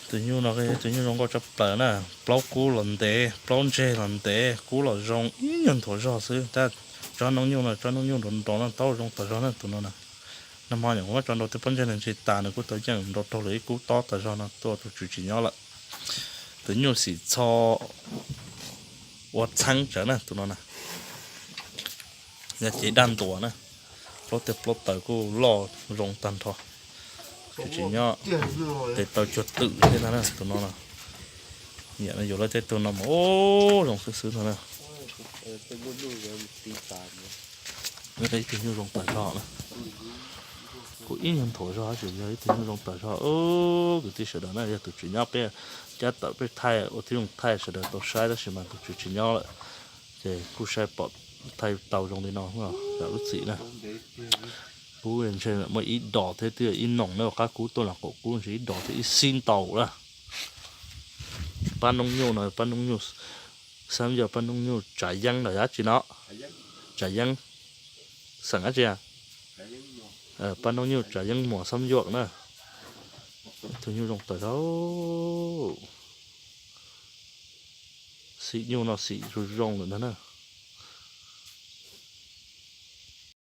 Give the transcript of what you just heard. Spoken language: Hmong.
Tus nyuj no, tus nyuj zoo nkauj tshaj plaws na, plaub kub los ntev, plaub ntseg los ntev, kub los zoo, ib nyuag nthuav zog xwb. Tab tsob noob nyuj no, tsob noob nyuj nrov nrov na, taub zoo tas zog na tus no na. Nag hmo nyuam qhuav muab tso nrau tej pob ntseg no ntshe tas, nws kuj tau yeej nrau raug lawm ib kub tob tas zog no tuaj tus tswv tsis nyob lawm. Tus nyuj xim txho ua txheeb tsawv na tus no na. Yog cev daj ntuas na, plaub tej plaub taws kuj loj zoo tag nrho. Tswv tsis nyob, tes taw cuag twm thiab ntag na tus no na. Niam no yuav lawv tej tug no mas zoo xwb xwb ntag na. Ib tug nyuj zoo tas zog na. Kuv ib nyuag nthuav zog tab sis yog ib tug nyuj zoo tas zog. Kwv tij sawv daws na, yog tus tswv nyob peb cab tawm peb thaij ua tib zoo thaij sawv daws tau saib tab sis mas tus tswv tsis nyob lawm, ces kuj saib pom thaij tau zoo li no. Lub txim na, kub ntshe muaj ib dos thiab twb ib noog na, qab kub tuaj los qaum kub ntshe ib dos thiab ib xib ntaus na. Pab noob nyuj no, pab noob nyuj, xab yog pab noob nyuj tsav yeeb los yog dab tsi no? Tsav yeeb, xeem dab tsi? Pab noob nyuj tsav yeeb muas xab yuam na. Tus nyuj zoo tas zog. Xim nyuj no xim zoo zoo lawm ntag na.